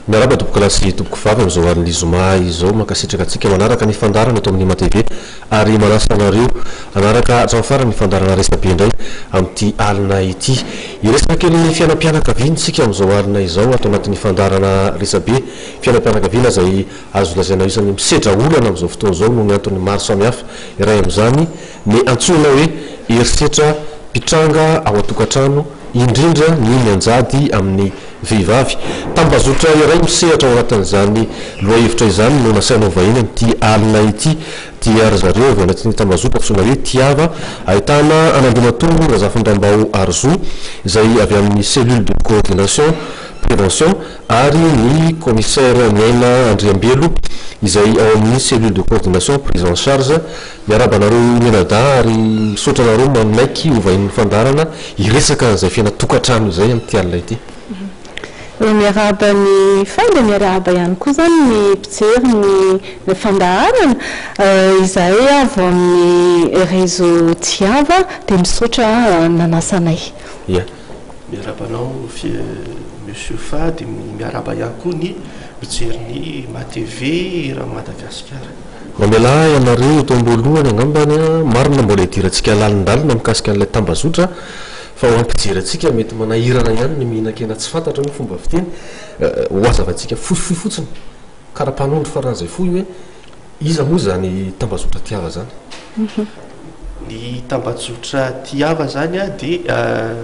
Miarahaba tompokolahy sy tompokovavy amin'izao alin'ny zoma izao. Mankasitraka antsika manaraka ny fandaharana eto amin'ny MATV ary manasa anareo hanaraka hatramin'ny farany ny fandaharana Resabe indray amin'ity alina ity. Hiresaka kely ny fiainam-pianakaviana isika amin'izao alina izao ato anatin'ny fandaharana Resabe. Fiainam-pianakaviana izay azo lazaina ho isan'ny misedra olana amin'izao fotoana izao noho ny antony maro samihafa. Iray amin'izany ny antsoina hoe herisetra mpitranga ao an-tokantrano, indrindra ny mianjady amin'ny vehivavy. Tambazotra iray misehatra ao anatin'izany lohahevitra izany no nasaina ho vahiny amin'ity alina ity, dia ry zareo avy ao anatin'ny tambazotra antsoina hoe Tiava, ahitana an'Andriamatoa Razafindrambao Harizo, izay avy amin'ny Cellule de coordination prévention ary ny Commissaire Niaina Andriambelo, izay ao amin'ny Cellule de coordination prise en charge. Miarahaba anareo mianadahy ary misaotra anareo manaiky ho vahinin'ny fandaharana hiresaka an'izay fiainan-tokantrano izay amin'ity alina ity. Miarahaba ny faly dia miarahaba ihany koa izany ny mpijery ny fandaharana. Izahay avy ao amin'ny réseau Tiava dia misaotra nanasa anay. Ia. Miarahaba anao Monsieur Fady, miarahaba ihany koa ny mpijery ny MATV eran'i Madagasikara. Mamelà ahy ianareo eto am-boalohany angambany an, marina mbola hidirantsika lalindalina mikasika an'ilay tambazotra fa ho ampijery antsika mety manahirana ihany ny mihinan-kena tsy fantatra hoy ny fomba fiteny, ho hazavaintsika fohifohy fotsiny kara-panondro faran'izay fohy hoe iza moa izany tambazotra Tiava izany? Ny tambajotra Tiava izany dia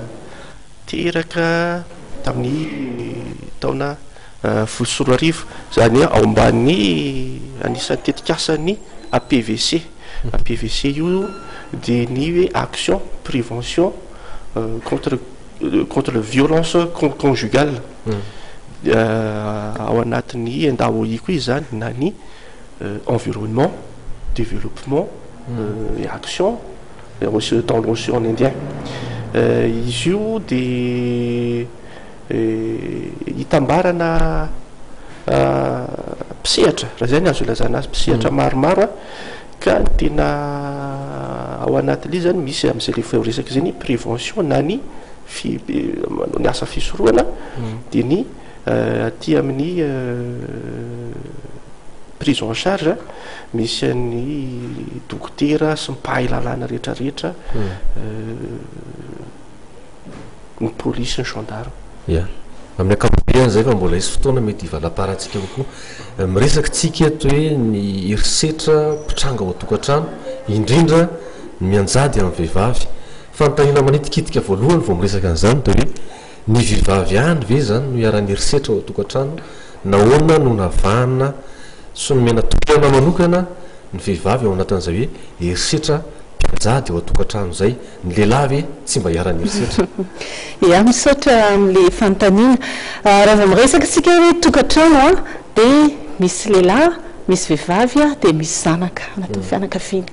teraka tamin'ny taona 2010, izany hoe ao ambanin'ny anisan'ny tetikasan'ny APVC. APVC io dia ny hoe Action Prévention contre contre violence conjugale. Ao anatin'ny ENDAOI koa izy izany na ny environnement, développement et action dans l'océan Indien. Izy io dia Itambarana mpisehatra, raha izay no azo ilazana azy, mpisehatra maromaro ka ny tena ao anatin'ilay izy izany misy amin'izay le voaresaka izay ny prévention na ny fi- manao ny asa fisorohana dia ny aty amin'ny prise en charge misy an'ny dokotera sy ny mpahay lalàna rehetrarehetra. Ny polisy sy ny gendarme. Ya. Amin'ny ankapobeany izay fa mbola hisy fotoana mety hivalaparantsika kokoa. Miresaka tsika eto hoe ny herisetra mpitranga ao an-tokantrano, indrindra ny mianjady amin'ny vehivavy. Fanontaniana manitikitika voalohany vao miresaka an'izany dia hoe ny vehivavy ihany ve izany no iharan'ny herisetra ao an-tokantrano? Nahoana no navahana sy nomena toerana manokana ny vehivavy ao anatin'izay hoe herisetra mpianjady ao an-tokantrano izay? Ny lehilahy ve tsy mba iharan'ny herisetra? Ya, misaotra amin'ilay fanontaniana. Raha vao miresaka isika hoe tokantrano an, dia misy lehilahy, misy vehivavy dia misy zanaka anatin'ny fianakaviana.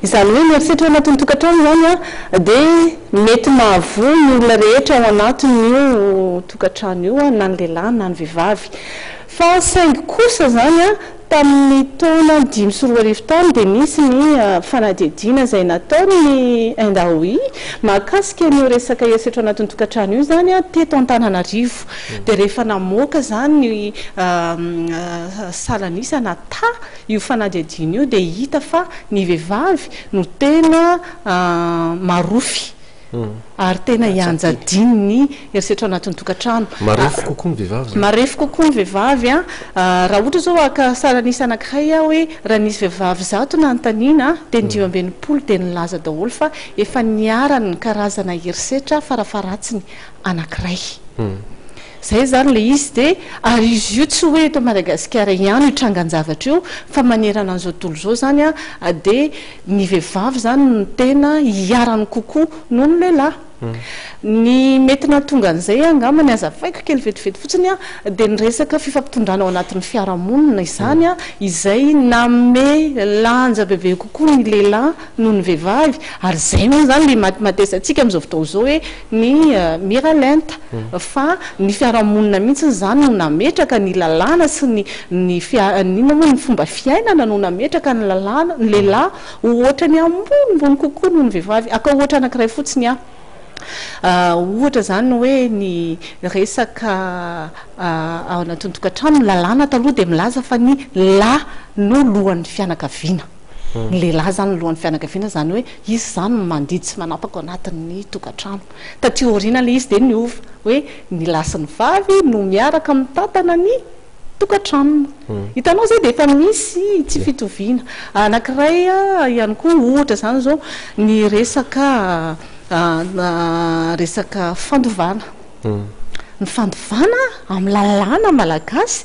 Izany hoe ny herisetra ao anatin'ny tokantrano izany an, dia mety mahavoa ny olona rehetra ao anatin'io tokantrano io na ny lehilahy na ny vehivavy. Fa saingy kosa izany an, Tamin'ny taona 2005 tany dia nisy ny fanadihadiana izay nataon'ny Indaoi mahakasika an'io resaka herisetra anatin'ny tokantrano io izany teto Antananarivo. Dia rehefa namoaka izany ny salan'isa na taha io fanadihadiana io dia hita fa ny vehivavy no tena marofy. Ary tena ianjadian'ny herisetra anatin'ny tokantrano. Marefo kokoa ny vehivavy izany. Marefo kokoa ny vehivavy an. Raha ohatra izao haka salan'isa anankiray aho hoe raha nisy vehivavy 100 nanontaniana dia ny 65 dia nilaza daholo fa efa niharan'ny karazana herisetra farafaharatsiny anankiray. Izay izany ilay izy dia ary izy io tsy hoe eto Madagasikara ihany io trangan-javatra io fa manerana an'izao tontolo izao izany an dia Ny vehivavy izany no tena iharany kokoa noho ny lehilahy. Ny mety nahatonga an'izay angamba, ny hazavaiko kely vetivety fotsiny dia ny resaka fifampitondrana ao anatin'ny fiarahamonina izany izay nanome lanja bebe kokoa ny lehilahy noho ny vehivavy ary izay moa izany ilay imatimatesantsika amin'izao fotoana izao hoe ny miralenta fa ny fiarahamonina mihitsy izany no nametraka ny lalàna sy ny ny fia ny inona moa ny fomba fiainana no nametraka ny lalàna ny lehilahy ho ohatran'ny ambonimbony kokoa noho ny vehivavy. Haka ohatra anankiray fotsiny aho. Ohatra izany hoe ny resaka ao anatin'ny tokantrano, ny lalàna taloha dia milaza fa ny lahy no lohan'ny fianakaviana. Ny lehilahy izany no lohan'ny fianakaviana, izany hoe izy izany no mandidy sy manapaka ao anatin'ny tokantrano. Taty aoriana ilay izy dia niova hoe ny lahy sy ny vavy no miaraka mitantana ny tokantranony. Hitanao izay dia efa misy tsy fitoviana. Anankiray ihany koa ohatra izany izao ny resaka resaka fandovana. Ny fandovana amin'ny lalàna malagasy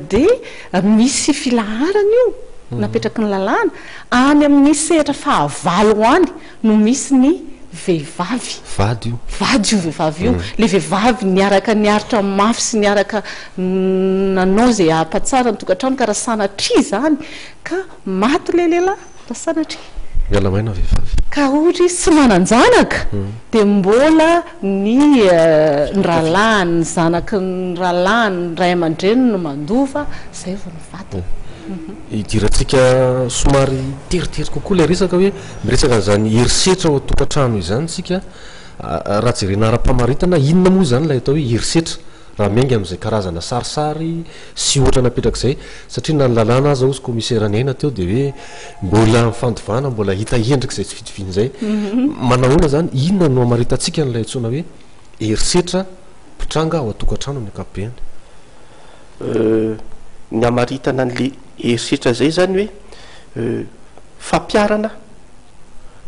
dia misy filaharana io napetraky ny lalàna, any amin'ny sehatra fahavalo any no misy ny vehivavy. Vady io. Vady io vehivavy io. Ilay vehivavy niaraka niaritra mafy sy niaraka nanao izay hahampatsara ny tokantrano ka raha sanatria izany ka maty ilay lehilahy, raha sanatria. Miala maina vehivavy. Ka ohatra izy tsy manan-janaka dia mbola ny ny rahalahiny, ny zanaky ny rahalahiny, ny ray aman-dreniny no mandova, izay vao ny vadiny. Idirantsika somary teritery kokoa ilay resaka hoe miresaka an'izany herisetra ao an-tokantrano izany isika. Raha jerena ara-pamaritana, inona moa izany ilay atao hoe herisetra? Raha miainga amin'izay karazana sarisary sy ohatra napetraka izay, satria na ny lalàna aza hozy kaomisera Niaina teo dia hoe mbola ny fandovana mbola hita endrika izay tsy fitoviana izay. Manahoana izany? Inona no hamaritantsika an'ilay antsoina hoe herisetra mpitranga ao an-tokantrano amin'ny ankapobeny? Ny hamaritana an'le herisetra zay zany hoe fampiharana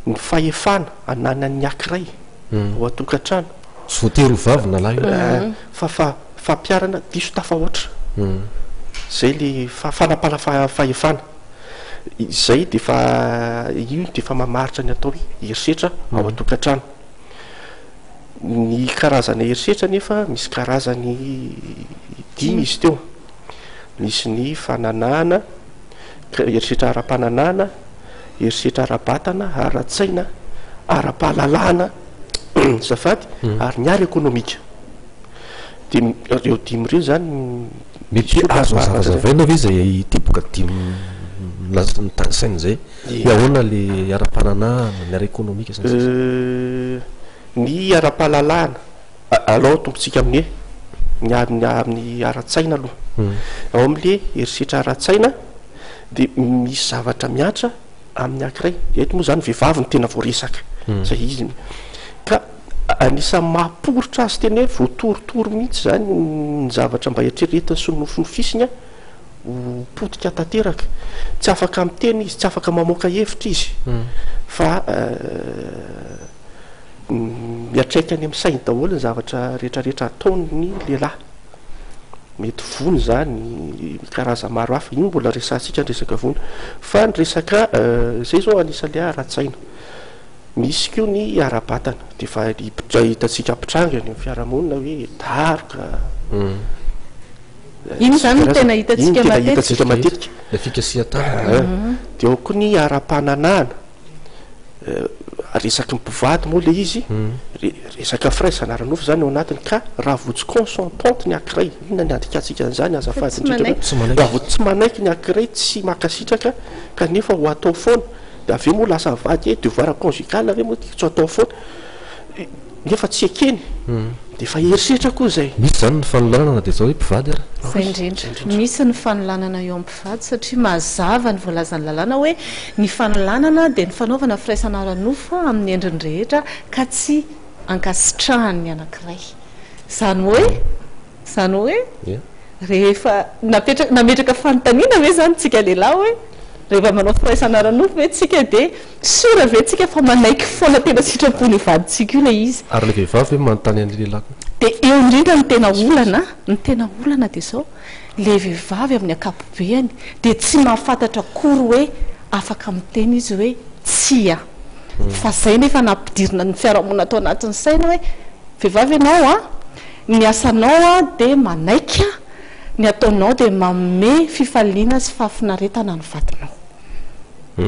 ny fahefana ananan'ny ankiray ao an-tokantrano. Tsy voatery ho vavy na lahy io. Fa fa fampiharana diso tafahoatra. Zay le fanampana fahefana. Izay de efa io de efa mamaritra ny atao hoe herisetra ao an-tokantrano. Ny karazana herisetra anefa misy karazany dimy izy teo. Misy ny fananahana, herisetra ara-pananahana, herisetra ara-batana, ara-tsaina, ara-pahalalahana, azafady, ary ny ara-ekonomika. Dia ireo dimy ireo izany Mety azo hazavazavaina ve izay teboka dimy notanisaina izay? Hoe ahoana ilay ara-pananahana, ny ara-ekonomika sy ny sisa. Ny ara-pahalalahana, alao atombotsika amin'ny hoe ny ny amin'ny ara-tsaina aloha. Ao amin'ilay herisetra ara-tsaina dia misy zavatra mihatra amin'ny ankiray. Eto moa izany vehivavy no tena voaresaka, izay izy. Ka anisan'ny mahaporitra azy tena hoe voatorotoro mihitsy izany ny zavatra mba eritreretiny sy nofinofisiny ho potika tanteraka. Tsy afaka miteny izy, tsy afaka mamoaka hevitra izy fa miantraika any amin'ny sainy daholo ny zavatra rehetrarehetra ataon'ny lehilahy. Mety vono izany, karazany maro hafa. Io mbola resahantsika ny resaka vono. Fa ny resaka, izay izao anisan'ilay ara-tsaina. Misy koa ny ara-batana, dia efa hitantsika mpitranga eny amin'ny fiarahamonina hoe daroka. Iny izany no tena hitantsika matetika. Hitantsika matetika. Ilay fikasihan-tanana. Dia ao koa ny ara-pananahana. Resaky ny mpivady moa ilay izy, resaka firaisana ara-nofo izany ao anatiny ka raha vao tsy consentante ny ankiray, inona ny andikantsika an'izany azafady indrindra fa raha vao tsy manaiky ny ankiray, tsy mankasitraka kanefa ho atao foana, dia avy eo moa lasa vady hoe devoir conjugal ve moa tsy ho atao foana nefa tsy ekeny dia efa herisetra koa izay. Misy izany ny fanolanana na dia atao hoe mpivady ary. Izay indrindra. Misy ny fanolanana eo amin'ny mpivady satria mazava ny voalazan'ny lalàna hoe ny fanolanana dia ny fanaovana firaisana ara-nofo amin'ny endriny rehetra ka tsy ankasitrahan'ny anankiray. Izany hoe. Izany hoe rehefa napetraka, nametraka fanontaniana ve izany tsika lehilahy hoe rehefa manao firaisana ara-nofo ve tsika dia sûr ve tsika fa manaiky foana tena sitrapon'io vadintsika io ilay izy? Ary ilay vehivavy ve manontany an'ilay lehilahy koa? Dia eo indrindra no tena olana, ny tena olana dia izao, ilay vehivavy amin'ny ankapobeany dia tsy mahafantatra akory hoe afaka miteny izy hoe tsia. Fa izay nefa nampidirina ny fiarahamonina tao anatin'ny saina hoe vehivavy ianao an, Ny asanao dia manaiky, ny ataonao dia manome fifaliana sy fahafinaretana ny vadinao.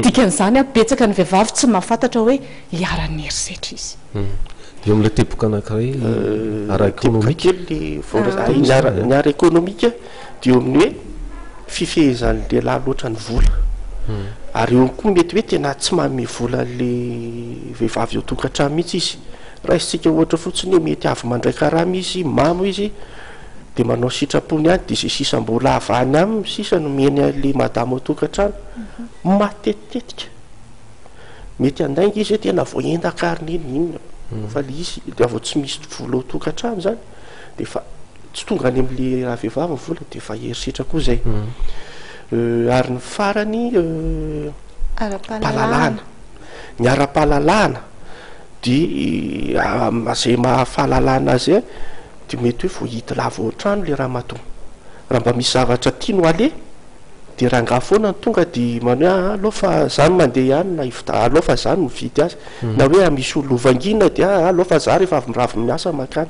Dikan'izany, betsaka ny vehivavy tsy mahafantatra hoe iharan'ny herisetra izy. Eo amin'ilay teboka anankiray ara-ekonomika. Teboka kely vao ny ara-ekonomika dia eo amin'ny hoe fifehezan'ny lehilahy loatra ny vola. Ary eo koa mety hoe tena tsy manome vola an'ilay vehivavy ao an-tokantrano mihitsy izy. Raisintsika ohatra fotsiny hoe mety avy mandray karama izy, mamo izy, dia manao sitrapony ihany, dia izay sisa mbola avy any aminy sisa no omeny an'ilay madama ao an-tokantrano. Matetitetika. Mety handainga izy hoe tena voaendaka ary n'inona n'inona, fa ilay izy raha vao tsy misy vola ao an-tokantrano izany dia efa tsy tonga any amin'ilay rahavehivavy ny vola dia efa herisetra koa izay. Ary ny farany, Ara-pahalalahana. Ny ara-pahalalahana dia izay maha fahalalahana azy dia mety hoe voahidy lava ao an-trano ilay ramatoa. Raha mba misy zavatra tiany ho aleha dia rangahy foana no tonga dia manao hoe aa aleo fa za no mandeha ihany na hividy aleo fa za no mividy azy na hoe misy olona hovangiana dia aa aleo fa za rehefa avy miravy miasa mankany.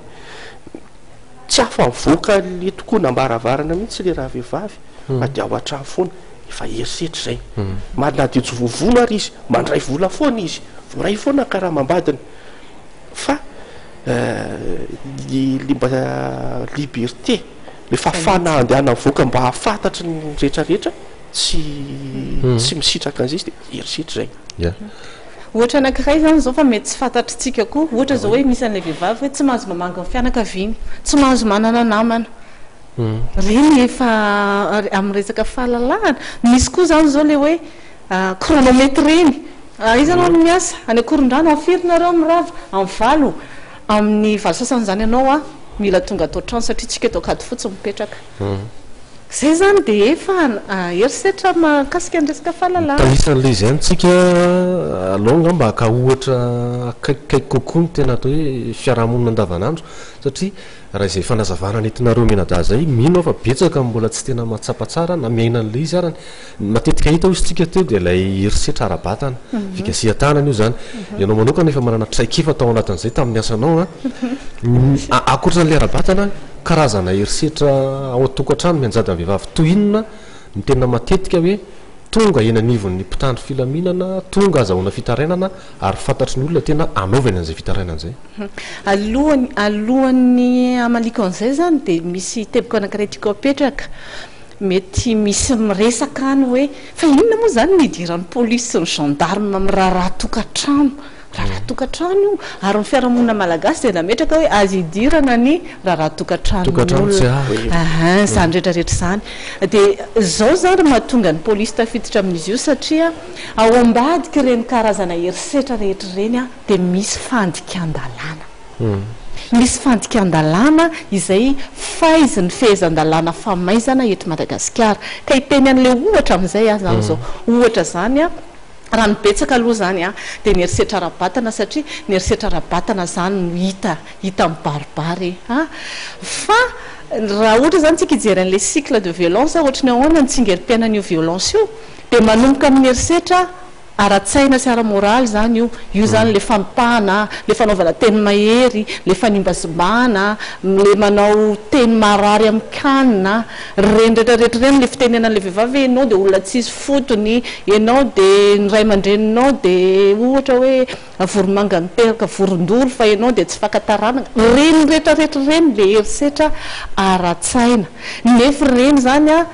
Tsy afa-mivoaka ilay tokonam-baravarana mihitsy ilay rahavehivavy fa dia ao an-trano foana. Efa herisetra izay. Ma na dia tsy voavono ary izy, mandray vola foana izy, voaray foana ny karamam-badiny. Fa ny le mba liberté, le fahafahana handehana mivoaka mba hahafantatry ny rehetra rehetra, tsy tsy misitraka an'izay izy dia herisetra izay. Ya. Ohatra anankiray izany izao fa mety tsy fantatritsika koa, ohatra izao hoe misy an'ilay vehivavy hoe tsy mahazo mamangy ny fianakaviany, tsy mahazo manana namana. Ireny efa amin'ny resaka fahalalahana. Misy koa izany izao ilay hoe chronomètre-ny. Aiza ianao no miasa? Any Ankorondrano. Amin'ny firy nareo mirava? Amin'ny valo. Amin'ny valo sasany izany ianao mila tonga ato an-trano satria tsika eto Ankadifotsy mipetraka. Izay izany dia efa herisetra mahakasika ny resaka fahalalahana. Mitanisa an'ilay izy ihany tsika, alao angamba haka ohatra akaikikaiky kokoa ny tena atao hoe fiarahamonina andavanandro satria Raha izay fanazavana nentinareo mianadahy izay, mino aho fa betsaka ny mbola tsy tena mahatsapa tsara na miaina an'ilay izy arany. Ny matetika hita hoy isika teo dia ilay herisetra ara-batana, fikasihan-tanana io izany. Ianao manokana efa manana traikefa tao anatin'izay tamin'ny asanao an. Ankoatra an'ilay ara-batana, karazana herisetra ao an-tokantrano mianjady amin'ny vehivavy toy inona no tena matetika hoe tonga eny anivon'ny mpitandro filaminana, tonga azahoana fitarainana ary fantatry ny olona tena anaovany an'izay fitarainana izay? Alohan'ny alohan'ny hamaliako an'izay izany dia misy teboka anankiray tiako apetraka. Mety misy miresaka any hoe fa inona moa izany no idiran'ny polisy sy ny gendarme amin'ny raharaha tokantrano? Raharaha tokantrano io. Ary ny fiarahamonina malagasy dia nametraka hoe azo idirana ny raharaha tokantranon'olona. Ahaa, izany rehetra rehetra izany. Dia izao izany no mahatonga ny polisy tafiditra amin'izy io satria ao ambadik'ireny karazana herisetra rehetra ireny dia misy fandikan-dalàna. Misy fandikan-dalàna izay faizin'ny fehezan-dalàna famaizana eto Madagasikara. Ka hiteny an'ilay ohatra amin'izay aho izany izao. Ohatra izany an, raha ny betsaka aloha izany an, dia ny herisetra ara-batana satria ny herisetra ara-batana izany no hita, hita mibaribary e. An! Fa raha ohatra izany tsika hijery an'ilay cycle de violence, ohatry ny ahoana ny tsingerim-piainan'io violence io, dia manomboka amin'ny herisetra Ara-tsaina sy ara-moraly izany io. Io izany ilay fampahana, ilay fanaovana teny mahery, ilay fanimbazimbana, ilay manao teny marary amin-kanina, ireny rehetra rehetra ireny, ilay fitenenana an'ilay vehivavy hoe ianao dia olona tsisy fotony, ianao dia ny ray aman-dreninao dia ohatra hoe voromanga niteraka vorondolo fa ianao dia tsy faka taranaka. Ireny rehetra rehetra ireny ilay herisetra ara-tsaina. Nefa ireny izany an,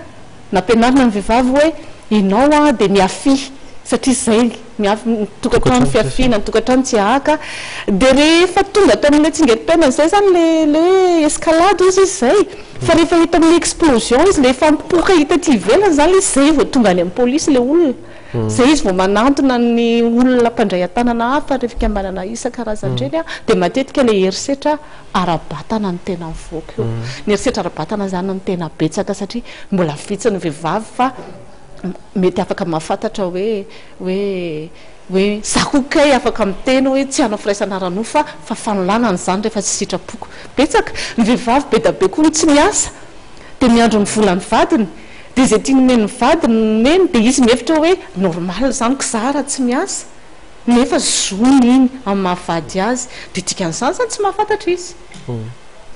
Nampianarina ny vehivavy hoe ianao an dia miafia satria izay miafy ny tokantrano fiafiana, ny tokantrano tsy hahaka. Dia rehefa tonga tao amin'ilay tsingerim-piainana izay izany ilay ilay hoe escalade hozy izy izay, fa rehefa hita amin'ilay explosion izy, ilay efa mipoaka hita aty ivelany izany ilay izy, izay vao tonga any amin'ny polisy ilay olona. Izay izy vao manantona ny olona mpandray an-tanana hafa, ireo fikambanana isan-karazany ireny an, dia matetika ilay herisetra ara-batana no tena mivoaka eo. Ny herisetra ara-batana izany no tena betsaka satria mbola vitsy ny vehivavy fa mety afaka mahafantatra hoe hoe hoe za koa kay afaka miteny hoe tsy hanao firaisana ara-nofo fa fa fanolanana izany rehefa tsy sitrapoko. Betsaka. Ny vehivavy be da be koa no tsy miasa dia miandry ny volan'ny vadiny dia izay tiany omen'ny vadiny no omeny dia izy mihevitra hoe normal izany ko za raha tsy miasa. Nefa zony iny amin'ny maha vady azy, dia dikan'izany izany tsy mahafantatra izy.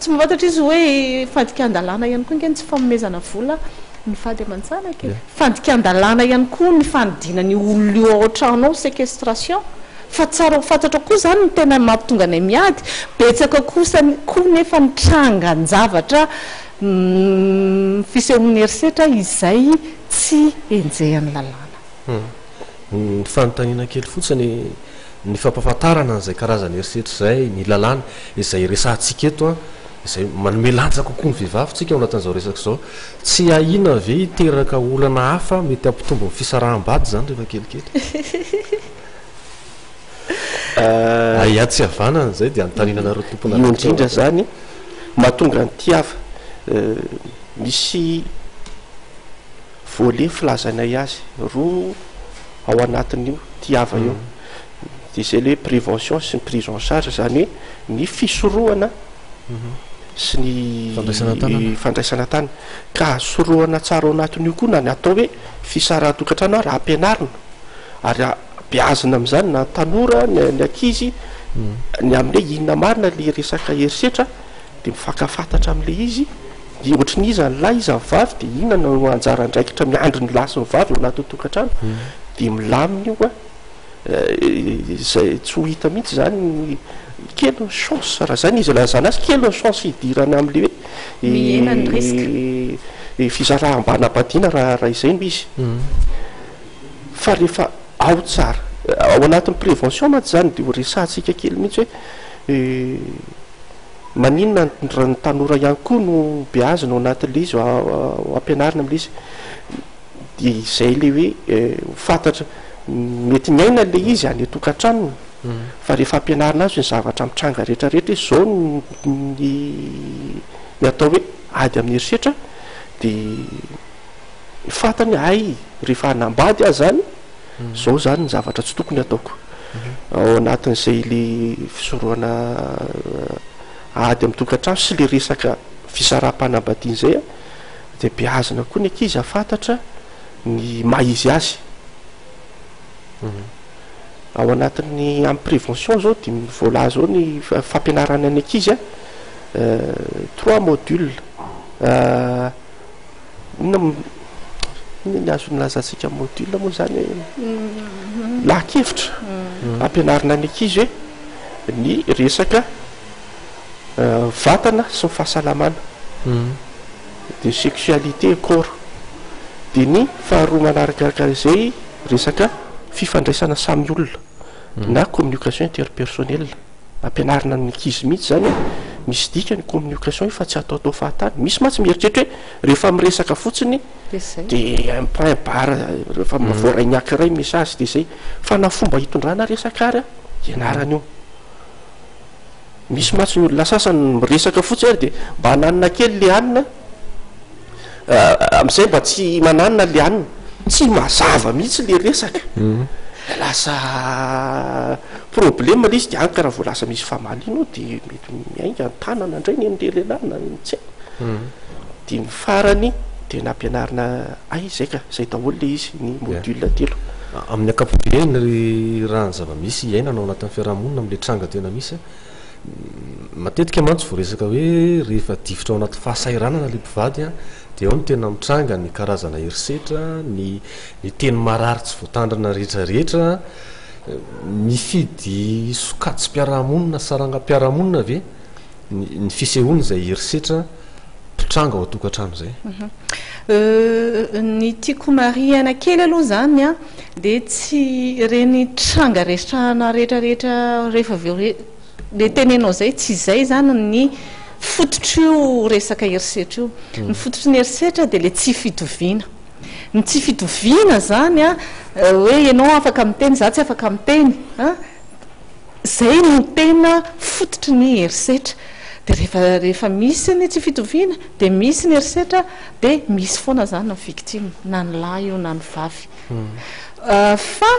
Tsy mahafantatra izy hoe fandikan-dalàna ihany koa ange ny tsy fanomezana vola ny vady aman-janaka e. Fandikan-dalàna ihany koa ny fanidina an'io olona io ao an-trano ao, séquestration. Fa tsara ho fantatra koa izany ny tena mahatonga anay miady. Betsaka kosa koa nefa ny trangan-javatra fisehoan'ny herisetra izay tsy enjehan'ny lalàna. Ny fanontaniana kely fotsiny, Ny fampahafantarana an'izay karazana herisetra izay, ny lalàna izay resahantsika eto an, izay manome lanja kokoa ny vehivavy tsika ao anatin'izao resaka izao. Tsy ahiana ve hiteraka olana hafa mety hampitombo ny fisaraham-bady izany rehefa kelikely? Ahiahy tsy havanana izay dia anontaniana anareo tompon'andraikitra. Io indrindra izany mahatonga an'ity hafa. Misy volet filazanay azy roa ao anatin'io tiava io. Dia izay ilay hoe prévention sy ny prise en charge, izany hoe ny fisorohana sy ny fandraisana an-tanana. Ka azo sorohana tsara ao anatin'io koa na ny atao hoe fisarahan-tokantrano ary ampianarina ary beazina amin'izany na ny tanora, ny ankizy, ny amin'ny hoe inona marina ilay resaka herisetra dia mifankafantatra amin'ilay izy, dia ohatry ny iza ny lahy iza ny vavy, dia inona no anjara andraikitra miandry ny lahy sy ny vavy ao anatin'ny tokantrano, dia milamina io an, izay tsy ho hita mihitsy izany ny, kely ny chance, raha izay no izy ilazana azy, kely ny chance hidirana amin'ilay hoe Mihena ny risque. fisaraham-banambadiana raha izay no izy. Fa rehefa ao tsara, ao anatin'ny prévention mantsy izany dia ho resahantsika kely mihitsy hoe maninona raha ny tanora ihany koa no beazina ao anatin'ilay izy, ampianarina amin'ilay izy. Dia izay ilay hoe ho fantatra, mety miaina ilay izy any an-tokantranony fa rehefa ampianarina azy ny zavatra mitranga rehetra rehetra hoe izao ny ny atao hoe ady amin'ny herisetra dia fantany hay rehefa hanambady aho zany zao zany ny zavatra tsy tokony ataoko. Ao anatin'izay le fisorohana ady amin'ny tokantrano sy le resaka fisaraham-panambadiana izay dia beazina koa ny ankizy hahafantatra ny maha izy azy. Ao anatin'ny amin'ny prévention zao dia voalaza ao ny fampianarana ny ankizy trois modules. Inona inona ny azo nilazantsika module moa izany hoe laha-kevitra ampianarina ny ankizy hoe ny resaka vatana sy ny fahasalamana, de sexualité et corps, de ny faharoa manarakaraka izay resaka fifandraisana samy olona na communication interpersonnelle. Ampianarina ny ankizy mihitsy izany hoe misy dikany communication io fa tsy ataotao fahatany. Misy mantsy mieritreritra hoe rehefa miresaka fotsiny dia un point barre, rehefa voaray ny ankiray message dia izay. Fa na fomba hitondrana resaka ary ianarana io. Misy mantsy ny olona sasany miresaka fotsiny ary dia mba hananina kely le hanina. Amin'izay mba tsy mananina le anona. Tsy mazava mihitsy le resaka. Lasa problème le izy de any ka raha vao lasa misy famaliana ao de mety miainga ny tanana indray ny an'le lehilahy na ny tsy haiko. De ny farany de nampianarina hay zay ka, zay daholo le izy ny module telo. Amin'ny ankapobeny ry raha ny zava-misy iainana ao anatin'ny fiarahamonina amin'le tranga tena misy Matetika mantsy voaresaka hoe rehefa difotra ao anaty fahasahiranana ilay mpivady dia ao no tena mitranga ny karazana herisetra, ny ny teny marary tsy voatandrina rehetra rehetra. Mifidy sokajim-piarahamonina, sarangam-piarahamonina ve ny ny fisehoan'izay herisetra mpitranga ao an-tokantrano izay? Ny tiako homarihana kely aloha izany an, dia tsy ireny tranga resahana rehetra rehetra rehefa avy eo le tenenao izay, tsy izay izany ny fototr'io resaka herisetra io. Ny fototry ny herisetra dia le tsy fitoviana. Ny tsy fitoviana izany an, hoe ianao afaka miteny, izaho tsy afaka miteny an, Izay no tena fototry ny herisetra. Dia rehefa rehefa misy ny tsy fitoviana dia misy ny herisetra dia misy foana izany ny victime na ny lahy io na ny vavy. Fa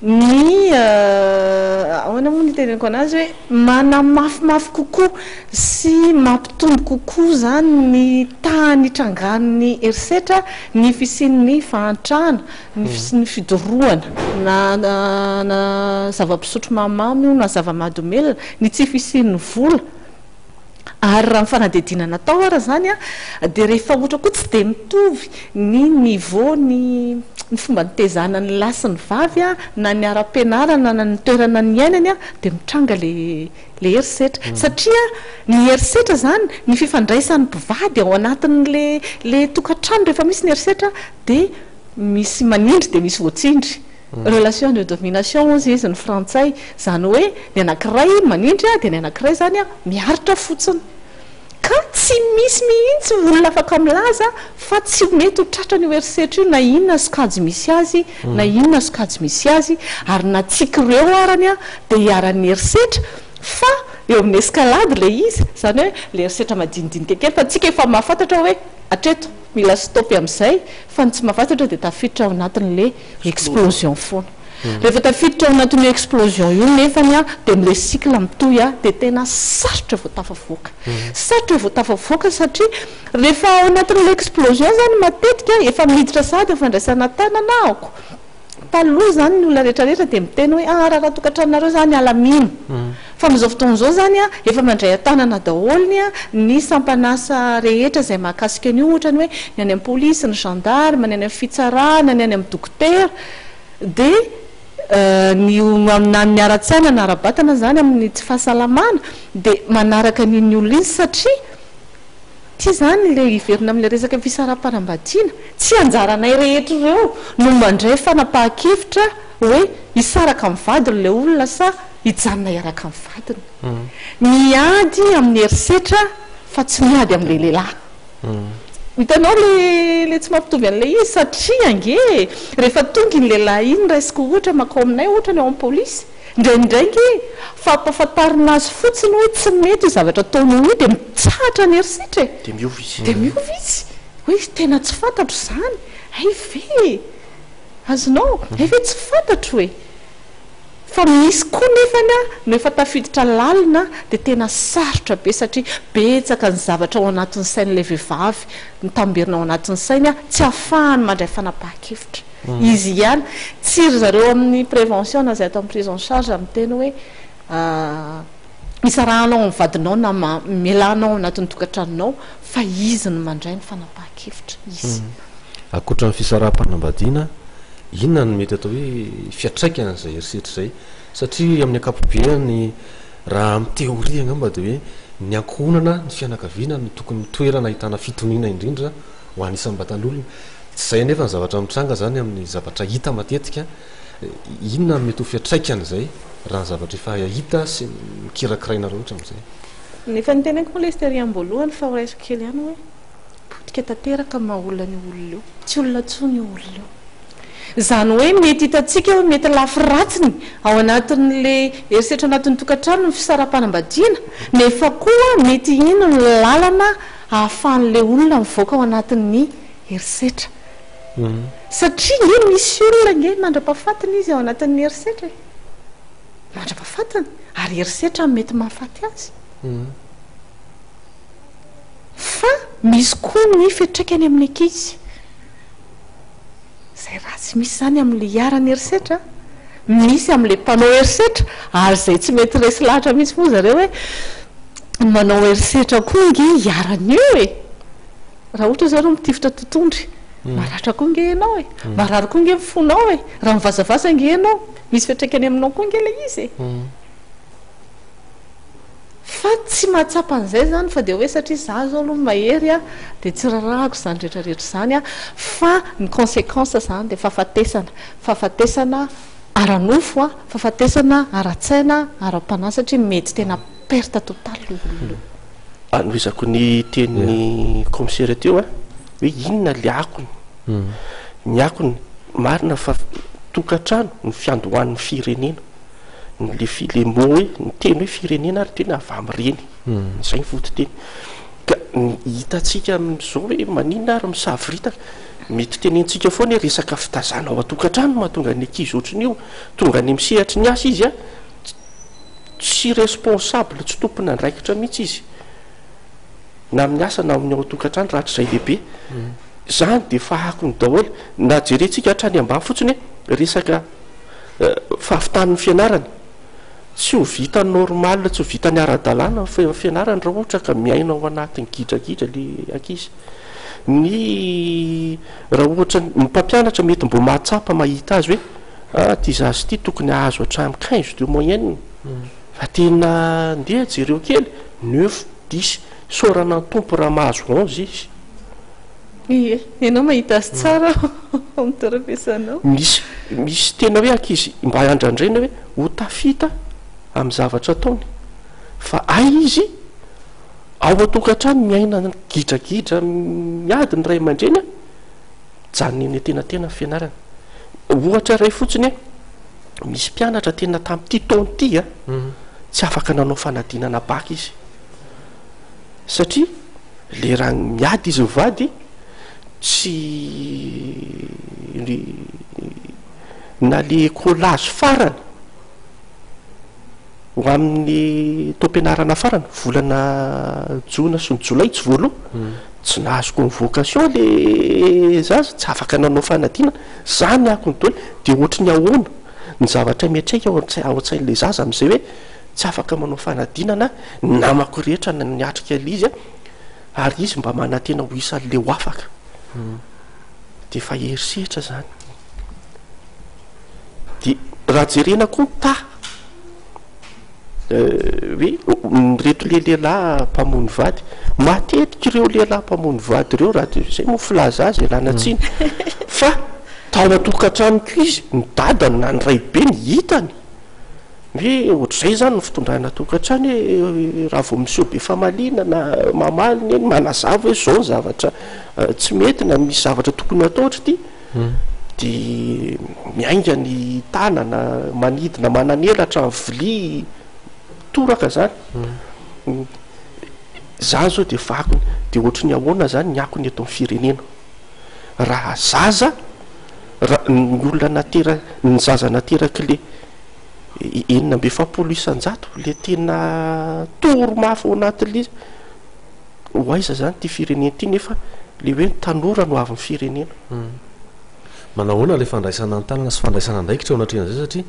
ny ahoana moa no itenenako anazy hoe manamafimafy kokoa sy mampitombo kokoa izany ny tahan'ny hitrangan'ny herisetra ny fisian'ny fahantrana ny fisian'ny fidorohana na na zava-pisotro mahamamo io na zava-mahadomelina, ny tsy fisian'ny vola, ary raha ny fanadihadiana natao ara izany an, dia rehefa ohatra koa tsy dia mitovy ny niveau ny ny fomba nitezana ny lahy sy ny vavy an, na ny ara-pianarana na ny toerana niainany an, dia mitranga le le herisetra satria ny herisetra izany ny fifandraisan'ny mpivady ao anatin'le le tokantrano rehefa misy ny herisetra dia Misy manindry dia misy voatsindry. Relation de domination hozy izy ny frantsay, izany hoe ny anankiray manindry dia ny anankiray izany miaritra fotsiny. Ka tsy misy mihitsy olona afaka milaza fa tsy mety ho tratran'io herisetra io na inona sokajy misy azy na inona sokajy misy azy, ary na tsiky ireo arany dia iharan'ny herisetra fa eo amin'ny escalade ilay izy, izany hoe ilay herisetra madinidinika kely fa tsika efa mahafantatra hoe hatreto mila stop amin'izay fa ny tsy mahafantatra dia tafiditra ao anatin'ilay explosion foana. Rehefa tafiditra ao anatin'io explosion io nefany an, dia amin'ilay cycle mitohy an, dia tena sarotra vao tafavoaka. Sarotra vao tafavoaka satria rehefa ao anatin'ilay explosion izany matetika efa miditra sahady ny fandraisana an-tanana ahako. Taloha izany ny olona rehetra rehetra dia miteny hoe ah raha tokantranonareo izany alamino. Fa amin'izao fotoana izao izany an, efa mandray an-tanana daholo ny ny sampan'asa rehetra izay mahakasika an'io, ohatra ny hoe ny any amin'ny polisy, ny gendarme, ny any amin'ny fitsarana, ny any amin'ny dokotera, dia ny na ny ara-tsaina na ara-batana izany amin'ny tsy fahasalamana dia manaraka an'iny olona iny satria ity izany ilay hiverina amin'ilay resaka fisaraham-panambadiana, tsy anjaranay rehetra ireo no mandray fanapahan-kevitra hoe hisaraka amin'ny vadiny ilay olona sa hijanona hiaraka amin'ny vadiny. Miady amin'ny herisetra fa tsy miady amin'ilay lehilahy. Hitanao le le tsy mampitovy an'ilay izy satria ange e, rehefa tonga iny lehilahy iny raisiko ohatra mankao aminay ohatra ny ao amin'ny polisy, indraindray ange fampahafantarina azy fotsiny hoe tsy mety io zavatra ataonao io dia mitsahatra ny herisetra e! Dia miova izy. Dia miova izy, hoe tena tsy fantatro izany, hay ve e! Azonao? Hay ve tsy fantatro e! Fa misy koa nefany no efa tafiditra lalina dia tena sarotra be satria betsaka ny zavatra ao anatin'ny sain'ilay vehivavy mitamberina ao anatin'ny sainy tsy ahafahany mandray fanapahan-kevitra izy ihany. Tsy ry zareo amin'ny prévention na izay atao amin'ny prise en charge miteny hoe isarahanao amin'ny vadinao na mialanao ao anatin'ny tokantranonao fa izy no mandray ny fanapahan-kevitra, izy. Ankoatra ny fisaraham-panambadiana, Inona no mety atao hoe fiantraikan'izay herisetra izay? Satria amin'ny ankapobeany, raha amin'ny théorie angamba dia hoe ny ankohonana, ny fianakaviana no tokony toerana ahitana fitoniana indrindra ho an'ny isam-batan'olona. Tsy izay anefa ny zavatra mitranga izany amin'ny zavatra hita matetika. Inona no mety ho fiantraikan'izay raha ny zavatra efa hita sy nokirakirainareo hatramin'izay? Efa noteneniko moa ilay izy tery am-boalohany fa horaisiko kely ihany hoe. Potika tanteraka ny maha olona an'io olona io. Tsy olona intsony io olona io. Izany hoe mety hitantsika hoe mety lafy ratsiny ao anatin'ilay herisetra anatin'ny tokantrano ny fisaraham-panambadiana, nefa koa mety iny no lalana ahafahan'ilay olona mivoaka ao anatin'ny herisetra. Satria nge misy olona nge mandra-pahafatiny izy ao anatin'ny herisetra e. Mandra-pahafatiny. Ary herisetra no mety mahafaty azy. Fa misy koa ny fiantraikany amin'ny ankizy. Izay ratsy misy izany amin'ilay iharan'ny herisetra, misy amin'ilay mpanao herisetra, ary izay tsy mety resy lahatra mihitsy moa zareo hoe ny manao herisetra koa ange iharan'io e! Raha ohatra izao ianao mitifitra totohondry, maratra koa ange ianao e! Marary koa ange ny fonao e! Raha mivazavaza ange ianao, misy fiantraikany aminao koa ange ilay izy e! Fa tsy mahatsapa an'izay izany fa dia hoe satria za zao aloha mahery a, dia tsy rarahako izany rehetra rehetra izany a, fa ny consequence izany dia fahafatesana, fahafatesana ara-nofo a, fahafatesana ara-tsaina, ara-panahy satria mety tena perte totale io olona io. Anohizako ny tenin'ny commissaire teo a, hoe inona le akony? Ny akony, marina fa tokantrano no fiandohan'ny firenena. Ny le fi le mot hoe ny teny hoe firenena ary tena avy amin'ny reny. Izay ny fototeny. Ka ny hitantsika amin'izao hoe maninona ary misavoritaka, mety tenentsika foana hoe resaka fitazana ao an-tokantrano no mahatonga ny ankizy ohatran'io, tonga any amin'ny sehatry ny asa izy an, tsy responsable, tsy tompon'andraikitra mihitsy izy, na amin'ny asa na amin'ny ao an-tokantrano rahatrizay lehibe. Izany dia efa akony daholo. Na jerentsika hatrany ambany fotsiny hoe resaka fahavitan'ny fianarana. Tsy ho vita normal, tsy ho vitany ara-dalàna ny fianarany raha ohatra ka miaina ao anatin'ny gidragidra le ankizy. Ny raha ohatra ny mpampianatra mety mbo mahatsapa mahita azy hoe ah ty zaza ity tokony hahazo hatramin'ny quinze de moyenne fa tena ndeha jereo kely neuf, dix, isaorana ny Tompo raha mahazo onze izy. Ie, ianao mahita azy tsara ao amin'ny toeram-piasanao. Misy. Misy tena hoe ankizy mba andrandraina hoe ho tafita amin'ny zavatra ataony fa hay izy ao an-tokantrano miaina gidragidra miady ny ray aman-dreny a, mijanona eny an-tenantena ny fianarana. Ohatra iray fotsiny hoe misy mpianatra tena tamin'ity taona ity a, tsy afaka nanao fanadinana bac izy satria le raha miady izy mivady tsy na le écolage farany ho amin'ny taom-pianarana farany, volana jona sy ny jolay tsy voaloa, tsy nahazo convocation le zaza, tsy afaka nanao fanadinana, zany akony daholo, de ohatry ny ahoana ny zavatra miantraika ao an-tsai- ao an-tsain'le zaza amin'izay hoe tsy afaka manao fanadinana, ny namako rehetra niatrika ilay izy an, ary izy mba manantena ho isan'le ho afaka, de efa herisetra zany. Dia raha jerena koa ny taha hoe ireto le lehilahy mpamono vady, matetika ireo lehilahy mpamono vady ireo raha dia izay moa filaza azy ialana tsiny fa tao an-tokantrano koa izy, ny dadany na ny raibeny hitany hoe ohatr'izay izany ny fitondrana tokantrano hoe raha vao miseho be famaliana na mamaly neny manazava hoe izao ny zavatra tsy mety na misy zavatra tokony hatao ohatr'ity. Dia miainga ny tanana, manidina manan'elatra ny vilia, toraka zany. Zany zao dia vakiny, dia ohatry ny ahoana zany ny akony eto amin'ny firenena? Raha zaza, raha ny olona natera, ny zaza naterak'le 46% le tena toro mafy ao anatin'le izy, Ho aiza zany ity firenena ity nefa le hoe ny tanora no avin'ny firenena. Manao ahoana ilay fandraisana an-tanana sy fandraisana andraikitra eo anatrehan'izay satria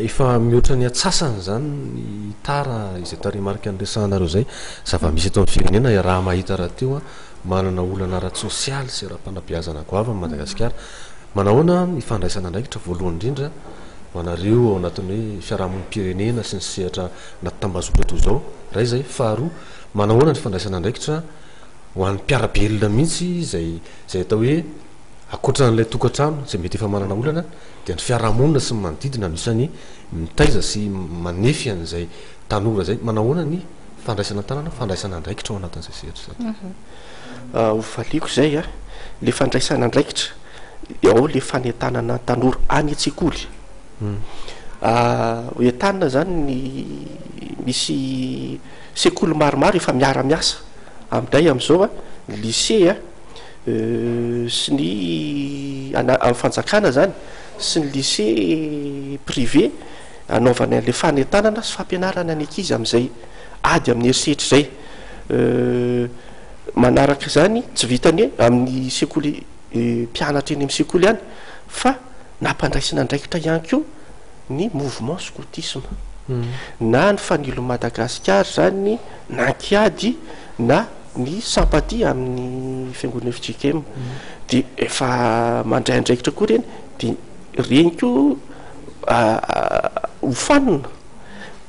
efa mihoatra ny atsasany izany ny tara izay tarehimarika niresahanareo izay. Zava-misy eto amin'ny firenena iaraha-mahita rahateo manana olana ara-tsosialy sy ara-panabeazana goavana Madagasikara. Manao ahoana ny fandraisana andraikitra voalohany indrindra ho anareo ao anatin'ny hoe fiarahamonim-pirenena sy ny sehatra anaty tambazotra toy izao? Iray izay. Faharoa, manao ahoana ny fandraisana andraikitra ho an'ny mpiara-belona mihitsy izay izay atao hoe ankoatra an'ilay tokantrano izay mety efa manana olana dia ny fiarahamonina sy ny manodidina no isan'ny mitaiza sy manefy an'izay tanora izay. Manao ahoana ny fandraisana an-tanana, fandraisana andraikitra ao anatin'izay sehatra izay? Hovaliako izay a, le fandraisana andraikitra, ao le fanentanana ny tanora any an-tsekoly. Entanina izany ny misy sekoly maromaro efa miara-miasa aminay amin'izao, ny lycée sy ny amin'ny fanjakana izany sy ny lycée privé anaovana an'ilay fanentanana sy fampianarana ny ankizy amin'izay ady amin'ny herisetra izay. Manaraka izany tsy vitan'ny hoe amin'ny sekoly mpianatra eny amin'ny sekoly ihany fa Nampandraisina andraikitra ihany koa ny mouvement scoutisme. Na ny Fanilon'i Madagasikara izany na Ankiady na ny Sampati amin'ny fiangonana fjkm. Dia efa mandray andraikitra koa ireny dia ireny koa hofanina.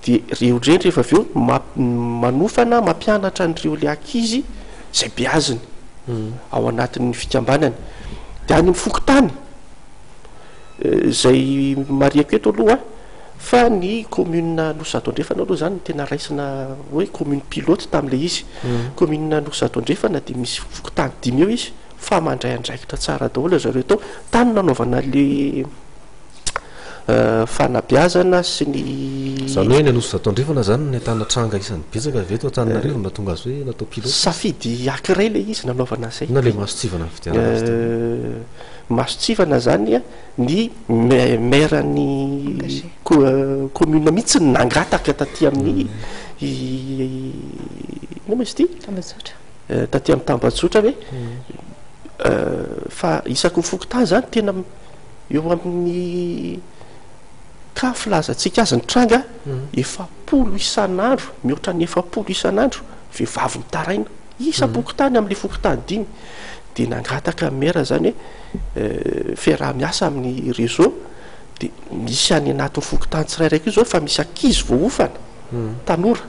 Dia ireo ireny rehefa avy eo manofana, mampianatra an'ireo ilay ankizy izay beaziny ao anatin'ny fikambanany. Dia any amin'ny fokontany. Izay marihako eto aloha fa ny commune Anosizato Andrefana aloha izany no tena raisina hoe commune pilote tamin'ilay izy. Commune Anosizato Andrefana dia misy fokontany dimy eo izy fa mandray andraikitra tsara daholo ry zareo tao. Tany no nanaovana ilay fanabeazana sy ny. Izany hoe ny Anosizato Andrefana izany no nahitana tranga isan'ny betsaka ve eto Antananarivo no nahatonga azy hoe natao pilote? Safidy ankiray ilay izy nanaovana an'izay. Inona ilay mason-tsivana nividianana azy teo? Mason-tsivana zany ny maire ny commune mihitsy no nangataka taty amin'ny inona moa izy ity? Tambajotra. Taty amin'ny tambajotra hoe fa isaky ny fokontany zany tena eo amin'ny cas filazantsika azy ny tranga 40 isan'andro, mihoatra ny 40 isan'andro vehivavy mitaraina isam-pokontany amin'ilay fokontany dimy. Dia nangataka ny maire zany hoe fiaraha-miasa amin'ny réseau dia misy any anatin'ny fokontany tsirairay koa izao fa misy ankizy voaofana, tanora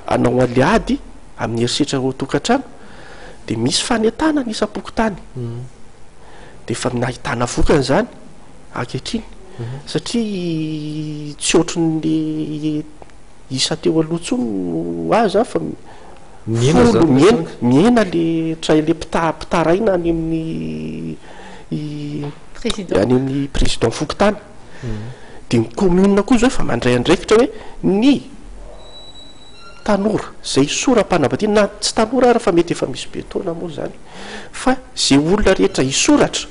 hanao an'ilay ady amin'ny herisetra ao an-tokantrano. De misy fanentanana isam-pokontany. De efa nahitana vokany izany ankehitriny satria tsy ohatran'ny isa teo aloha intsony no azo fa Mihena folo zany le mihena tranga. mihena le tra- le mpita- mpitaraina any amin'ny Président. any amin'ny président fokontany. De ny commune koa zao efa mandray andraikitra hoe ny tanora zay sora-panambadiana na tsy tanora ary fa mety efa misy be taona moa zany fa zay olona rehetra hisoratra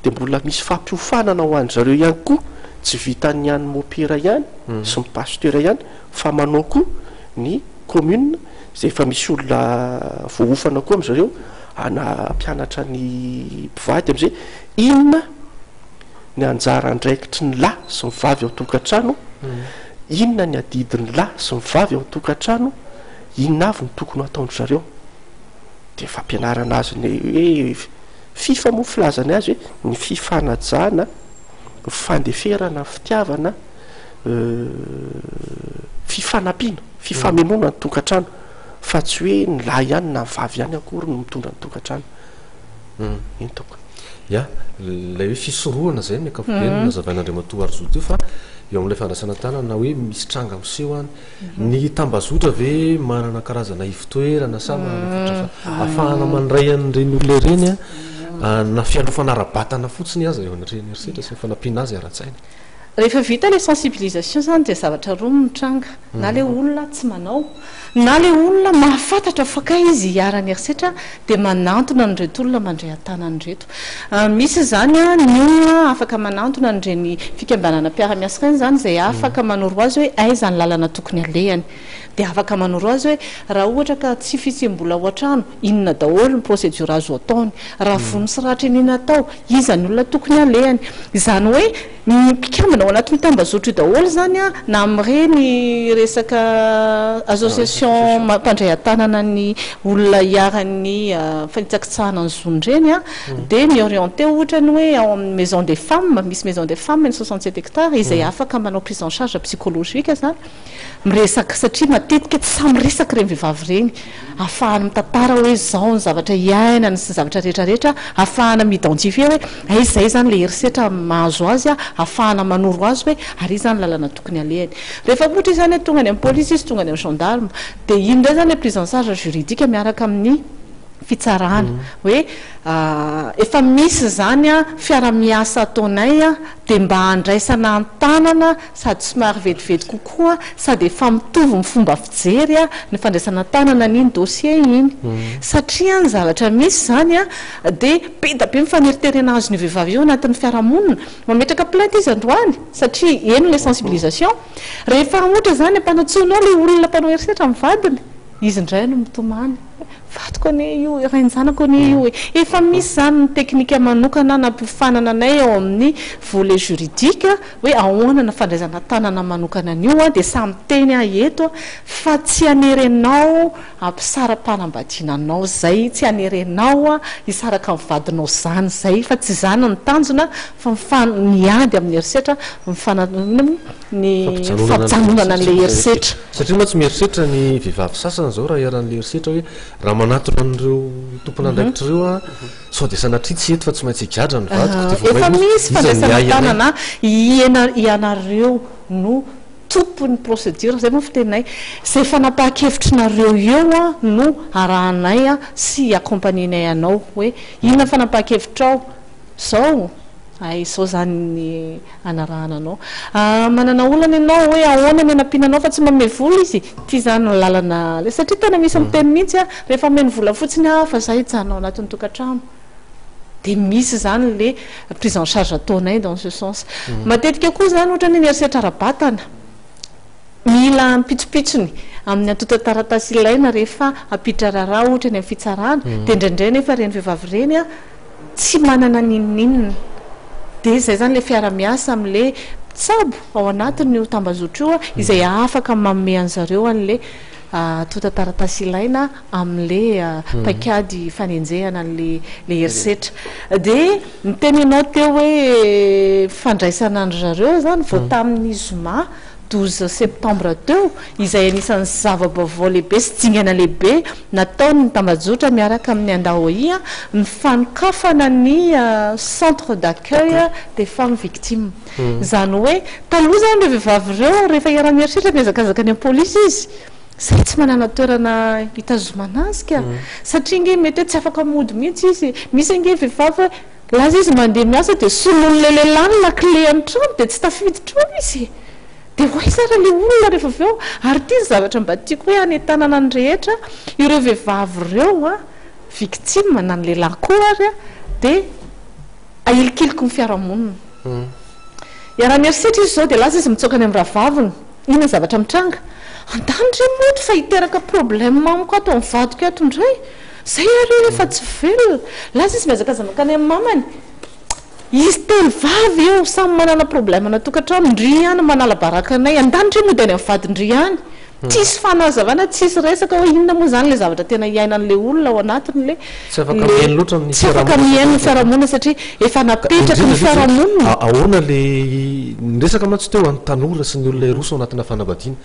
de mbola misy fampiofanana ho an-dry zareo ihany koa, tsy vitan'ny an'ny mopera ihany sy ny pasteur ihany fa manao koa ny commune zay efa misy olona voaofana koa amin-dry zareo ana hampianatra ny mpivady am'izay inona ny anjara andraikitry ny lahy sy ny vavy ao an-tokantrano, inona ny adidin'ny lahy sy ny vavy ao an-tokantrano, inona avy no tokony ho ataon-dry zareo. De fampianarana azy ny hoe fifa moa filazany azy hoe ny fifanajana, ny fandeferana, ny fitiavana, fifanampiana, fifamenoana ny tokantrano fa tsy hoe ny lahy ihany na ny vavy ihany akory no mitondra ny tokantrano. Eny tompoko. Ya, ilay hoe fisorohana izay ny ankapobeny no nazavain'Andriamatoa Harizo teo fa eo amin'ilay fandraisana an-tanana hoe misy tranga miseho any. Ny tambazotra ve manana karazana ivotoerana sa manana fotodrafitrasa ahafahana mandray an'ireny olona ireny na fialofana ara-batana fotsiny aza eo anatrehan'ny herisetra sy ny fanampiana azy ara-tsaina? Rehefa vita ilay sensibilisation izany dia zavatra roa no mitranga, na ilay olona tsy manao, na ilay olona mahafantatra fa kay izy iharan'ny herisetra dia manantona an'ireto olona mandray an-tanana ireto. Misy izany ny olona afaka manantona an'ireny fikambanana mpiara-miasa ireny izany izay afaka manoro azy hoe aiza ny lalana tokony alehany. Dia afaka manoro azy hoe raha ohatra ka tsy fisiam-bola ao an-trano, inona daholo ny procédure azo ataony, raha vono sy ratra iniana atao, iza ny olona tokony alehany. Izany hoe ny mpikambana ao anatin'io tambazotra io daholo izany na amin'ireny resaka association mpandray an-tanana ny olona iharan'ny fanitsakitsahana ny zony ireny dia mi-orienter ohatra ny hoe ao amin'ny maison des femmes, misy maison des femmes eny 67 hectares izay afaka manao prise en charge psychologique izany. Miresaka satria matetika tsy sahy miresaka ireny vehivavy ireny, ahafahany mitantara hoe izao ny zavatra iainany sy ny zavatra rehetra rehetra, ahafahana mi-identifier hoe hay izay izany ilay herisetra mahazo azy, ahafahana manoro azy hoe ary izany ny lalana tokony alehany. Rehefa ohatra izy izany hoe tonga any amin'ny polisy izy, tonga any amin'ny gendarme, dia iny indray izany ilay prise en charge juridique miaraka amin'ny fitsarana hoe efa misy izany fiara-miasa ataonay dia mba handraisana an-tanana sady somary vetivety kokoa sady efa mitovy ny fomba fijery ny fandraisana an-tanana an'iny dossier iny satria ny zavatra misy izany dia be dia be ny faneriterena azon'io vehivavy io anatin'ny fiarahamonina, mametraka plainte izy androany satria eny ilay sensibilisation, rehefa ohatra izany ampanantsoinao ilay olona mpanao herisetra amin'ny vadiny, izy indray no mitomany. Vadiko anie io e, rain-janako anie io e. Efa misy izany ny teknika manokana nampiofanana anay ao amin'ny volet juridique hoe ahoana ny fandraisana tanana manokana an'io dia samy miteny aho eto fa tsy hanerenao hampisara-panambadiana anao izay, tsy hanerenao hisaraka amin'ny vadinao izany izay fa tsy izany ny tanjona fa ny ady amin'ny herisetra, ny fana, inona moa? ny fampijanonana an'ilay herisetra. Satria mantsy mieritreritra ny vehivavy sasany izao raha iharan'ilay herisetra hoe raha manatona an'ireo tompon'andraikitra ireo aho sao dia sanatria tsy hety fa tsy maintsy higadra ny vadiko dia vao Efa may misy iza ny fandraisana miahy anay. an-tanana iena ianareo no tompon'ny procédure, izay moa fiteninay, izay fanapahan-kevitrinareo eo no arahanay sy accompagner-nay anao hoe inona ny fanapahan-kevitrao izao, hay izao izany ny anarahana anao. Ah manana olana ianao hoe ahoana ny anampiana anao fa tsy manome vola izy, ity izany ny lalana aleha satria tena misy miteny mihitsy ah rehefa omeny vola fotsiny aho fa za hijanona ao anatin'ny tokantrano dia misy izany le prise en charge ataonay dans ce sens. Matetika koa izany ohatrany ny herisetra ara-batana, mila pitsopitsony amin'ny antontan-taratasy ilaina rehefa hampiditra raharaha ohatra any amin'ny fitsarana dia indraindray nefa ireny vehivavy ireny ah tsy manana n'inon'inona dia izay izany ilay fiara-miasa amin'ilay mpitsabo ao anatin'io tambazotra io izay afaka manome an'zareo an'ilay antontan-taratasy ilaina amin'ilay paikady fanenjehana an'ilay ilay herisetra. Dia niteny ianao teo hoe fandraisana an-dry zareo izany vao tamin'ny zoma. 12 septembre teo, izay anisan'ny zava-baovao lehibe sy dingana lehibe nataon'ny tambajotra miaraka amin'ny Andaoi, ny fanokafana ny centre d'accueil des femmes victimes. Izany hoe taloha izany ireo vehivavy ireo rehefa iaraha-mieritreritra mihazakazaka any amin'ny polisy izy, izay tsy manana toerana hitazomana azy ka. Satria ange mety hoe tsy afaka mody mihitsy izy. Misy ange vehivavy hoe lasa izy mandeha miasa dia soloin'ilay lehilahy ny lakile an'ny trano dia tsy tafiditra ao izy. Dia ho aiza ary ilay olona rehefa avy eo? Ary ity ny zavatra mba tiako hoe hanentanana ny rehetra, ireo vehivavy ireo an, victime na ny lehilahy koa ary an, dia ahilikiliky ny fiarahamonina. Iaraha-mierisetra izy izao dia lasa izy mitsoaka any amin'ny rahavaviny. Inona ny zavatra mitranga? Andany re mody fa hiteraka problème amiko ato amin'ny vadiko ato indray. Izay ary io efa tsy velona. Lasa izy mihazakaza mankany amin'ny mamany. Izy 3 vavy io samy manana problème ana tokantrano, ndry ihany manala baraka anay. Andany ndry mody any amin'ny vadin-dry ihany. Tsisy fanazavana, tsisy resaka hoe inona moa izany ilay zavatra tena iainan'ilay olona ao anatin'ilay Tsy afaka mihaino loatra ny Tsy afaka mihaino ny fiarahamonina satria efa napetraky ny fiarahamonina. Ahoana ilay, ny resaka mantsy teo an'ny tanora sy ny olona hiroso ao anatina fanambadiana,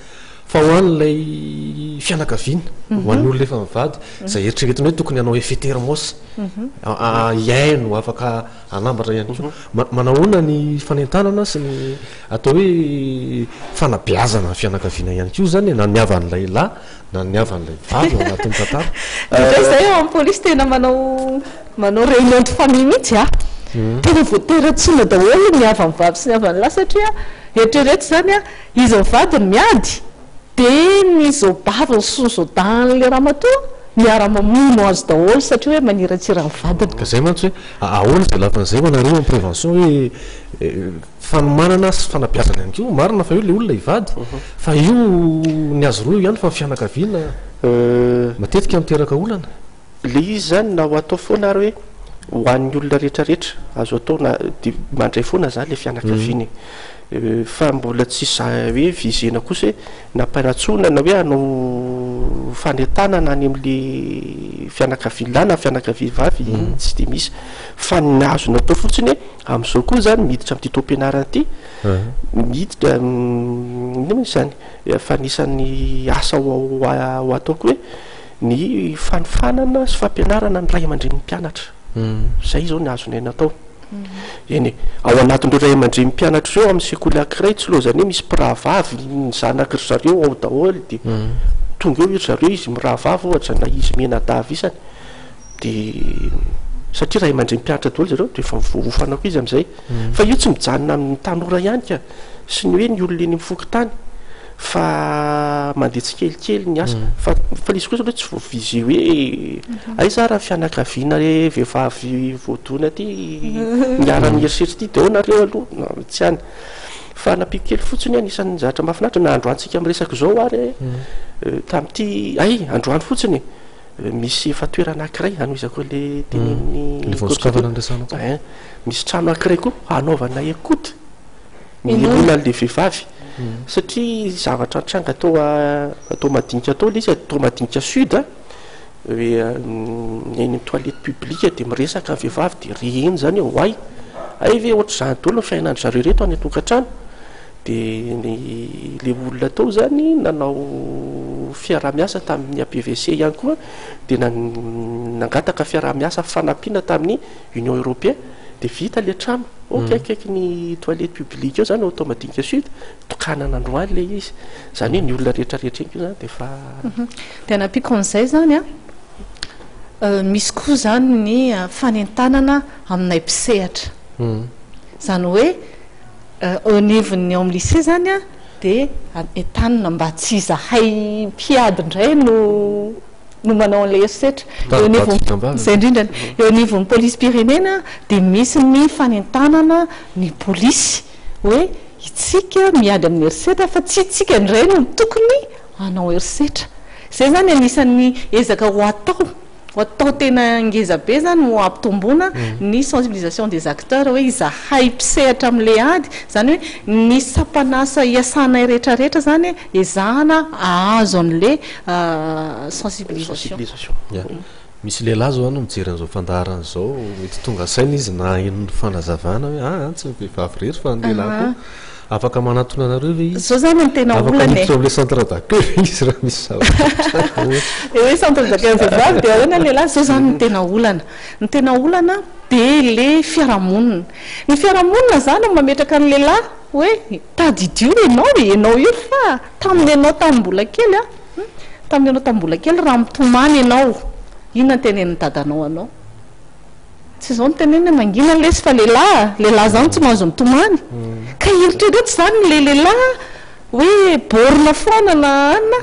fa ho an'ilay fianakaviana, ho an'ny olona efa mivady, izay eritreretina hoe tokony hanao effet thermos, hihaino, afaka hanambatra ihany koa. Manahoana ny fanentanana sy ny atao hoe fanabeazana ny fianakaviana ihany koa izany e, na ny havan'ilay lahy na ny havan'ilay vavy ao anatin'ny tantara. Indraindray izahay ao amin'ny polisy tena manao manao réunion de famille mihitsy a! Tena voatery antsoina daholo ny havan'ny vavy sy ny havan'ny lahy satria eritrereto izany a, izy mivady no miady dia ny zaobaviny sy ny zaodahin'ilay ramatoa miara-mamono azy daholo satria hoe maniratsira ny vadiny. Ka izay mantsy hoe ahoana izay lafiny izay ho anareo amin'ny prévention hoe fanomanana sy fanabeazana ihany koa, marina fa io ilay olona hivady fa io ny azy roa io ihany fa ny fianakaviana matetika miteraka olana. Ilay izy izany na ho atao foana ary hoe ho an'ny olona rehetra rehetra azo atao na dia mandray foana izany ilay fianakaviana e. Fa mbola tsy za hoe visena kosa hoe nampanantsoina na hoe hanao fanentanana any amin'ilay fianakaviana lahy na fianakaviana vavy iny tsy dia misy fa ny azo natao fotsiny hoe amin'izao koa izany miditra amin'ity taom-pianarana ity miditra inona moa izany fa anisan'ny asa ho ho ataoko hoe ny fanofanana sy fampianarana ny ray aman-drenin'ny mpianatra. Izay izao ny azonay natao. Eny e, ao anatin'ireo ray aman-drenin'ny mpianatra ireo amin'ny sekoly anankiray tsy lozany hoe misy mpirahavavy ny zanaky ry zareo ao daholo dia tonga eo ry zareo izy mirahavavy ohatra na izy mianadavy isany dia satria ray aman-dreny mpianatra daholo zareo dia efa voaofana koa izy amin'izay. Fa io tsy mijanona amin'ny tanora ihany ka, sy ny hoe ny olona eny amin'ny fokontany fa mandeha tsikelikely ny asa. Fa fa ilay izy kosa aloha tsy voa-viser hoe aiza ary ny fianakaviana hoe vehivavy voadona ity niharan'ny herisetra ity dia ao nareo aloha, tsy any. Fa nampiako kely fotsiny hoe anisan'ny zavatra mahafinaritra na androany tsika miresaka izao ary tamin'ity, hay androany fotsiny e! Misy efa toerana anankiray hanohizako an'ilay tenenin'i Ilay vao sokafana ny resahana koa. Ein, misy trano anankiray koa hanaovana écoute mihainoana an'ilay vehivavy satria zavatra nitranga tao tao Madinika tao ilay izy, tao Madinika sud a, hoe eny amin'ny toilette publique dia miresaka ny vehivavy dia re eny izany hoe oay, hay ve ohatr'izany daholo ny fiainan-dry zareo ireto any an-tokantrano. Dia ny ilay olona tao izany nanao fiaraha-miasa tamin'ny APVC ihany koa dia nangataka fiaraha-miasa fanampiana tamin'ny Union Européen dia vita ilay trano ao akaikikaiky ny toilette publique eo izany ao Toamadinika Sud, tokanana androany ilay izy. Izany hoe ny olona rehetra rehetra eny koa izany dia efa. Dia hanampiako an'izay izany an, misy koa izany ny fanentanana aminay mpisehatra. Izany hoe Eo anivon'ny ao amin'ny lycée izany dia entanina mba tsy izahay mpiady indray no no manao an'ilay herisetra. Eo anivon'ny, izay indrindra, eo anivon'ny polisim-pirenena dia misy ny fanentanana ny polisy hoe itsika miady amin'ny herisetra fa tsy itsika indray no tokony hanao herisetra. Izay izany anisan'ny ezaka ho atao. Ho atao tena ngeza be zany ho ampitomboana ny sensibilisation des acteurs hoe izahay mpisehatra amin'ilay ady, izany hoe ny sampan'asa iasanay rehetra rehetra zany ezahana ahazo an'ilay sensibilisation. Ya. Misy lehilahy zao any mijery an'izao fandaharana izao, mety tonga saina izy naheno ny fanazavana hoe aa tsy ny vehivavy irery fa ny lehilahy koa. Afaka manatona anareo ve izy? Zao zany no tena Afaka olana e. miditra ao amin'ilay centre d'accueil ve izy raha misy zavatra mitranga ohatra? Dia hoe centre d'accueil ny vehivavy dia ahoana ny lehilahy? Zao zany no tena olana. Ny tena olana dia le fiarahamonina. Ny fiarahamonina zany no mametraka ny lehilahy hoe tadidio ianao e, ianao io fa tamin'ny ianao tamin'ny mbola kely an, tamin'ny ianao tamin'ny mbola kely raha mitomany ianao, inona no tenenin'ny dadanao anao? Tsy izao no tenenina hoe mangina lesy fa lehilahy a! Lehilahy izany tsy mahazo mitomany. Ka eritrereto izany ilay lehilahy hoe borne foana na anona,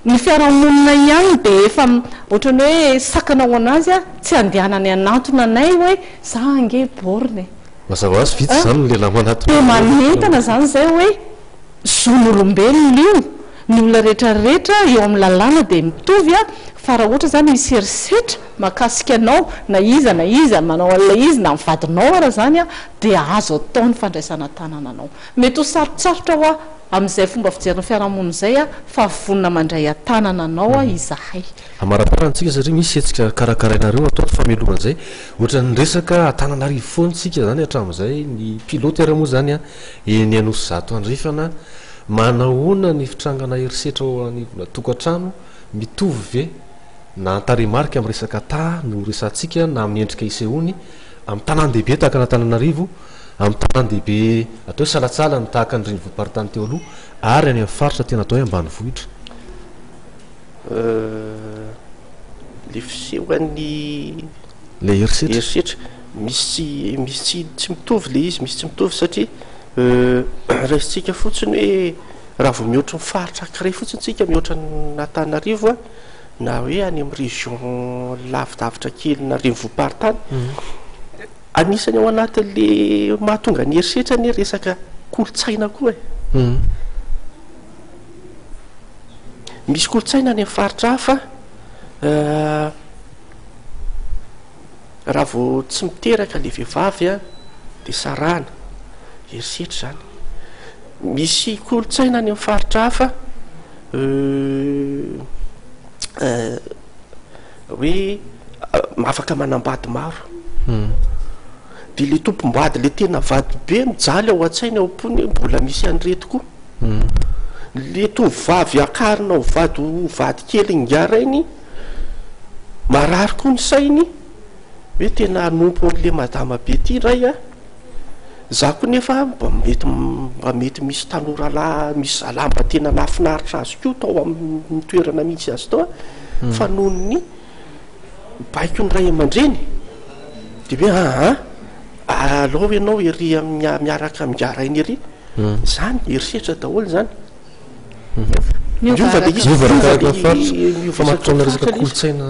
ny fiarahamonina ihany dia efa ohatran'ny hoe sakana ho an'azy tsy handehanany hanantona anay hoe za ange borne e! Mazava ho azy vitsy izany ny lehilahy manatona Dia manentana izany izay hoe zon'olombelona io, ny olona rehetra rehetra eo amin'ny lalàna dia mitovy fa raha ohatra izany misy herisetra mahakasika anao na iza na iza manao an'ilay izy na ny vadinao ara izany dia azo atao ny fandraisana an-tanana anao. Mety ho sarotsarotra hoa amin'izay fomba fijerin'ny fiarahamonina izay fa vonona mandray an-tanana anao izahay. Amaraparana tsika satria misy hetsika karakarainareo atao famelomana izay. Ohatran'ny resaka Antananarivo foana tsika izany hatramin'izay, ny pilote ary moa izany eny Anosizato Andrefana. Manahoana ny fitrangana herisetra ao anivona tokantrano? Mitovy ve na an-tarehimarika amin'ny resaka taha no resahantsika na amin'ny endrika isehoany amin'ny tanàn-dehibe tahaka an'Antananarivo, amin'ny tanàn-dehibe atao hoe salantsalany tahaka ny renivohi-paritany teo aloha ary any amin'ny faritra tena atao hoe ambanivohitra? Le fisehoan'ny Le herisetra. herisetra, misy tsy misy tsy tsy mitovy le izy, misy tsy mitovy satria raisintsika fotsiny hoe raha vao mihoatry ny faritra anankiray fotsiny tsika, mihoatra an'Antananarivo an, na hoe any amin'ny région lavidavitra kely na renivohi-paritany, anisany ao anatin'le mahatonga ny herisetra anie resaka kolontsaina koa e. Misy kolontsaina any amin'ny faritra hafa, raha vao tsy miteraka ilay vehivavy dia sarahana, herisetra izany. Misy kolontsaina any amin'ny faritra hafa hoe afaka manambady maro. Dia ilay tompom-bady, ilay tena vady be mijaly ao an-tsainy, ao am-pony hoe mbola misy an'ireto koa. Le tovovavy akarina ho vady ho vady kely ingahy rainy, marary koa ny sainy hoe tena hanompo an'le madama be ty ray a, za koa nefa mba mety mba mety misy tanora lahy misy zalahy mba tena nahafinaritra azy koa tao amin'ny toerana misy azy tao a, fa noho ny baikon'ny ray aman-dreny de hoe aa alao ianao ery amin'ny miaraka amin'ingahy rainy ery. Zany, herisetra daholo zany. Miova le izy, miova arakaraka ny faritra. Fa matotra amina resaka kolontsaina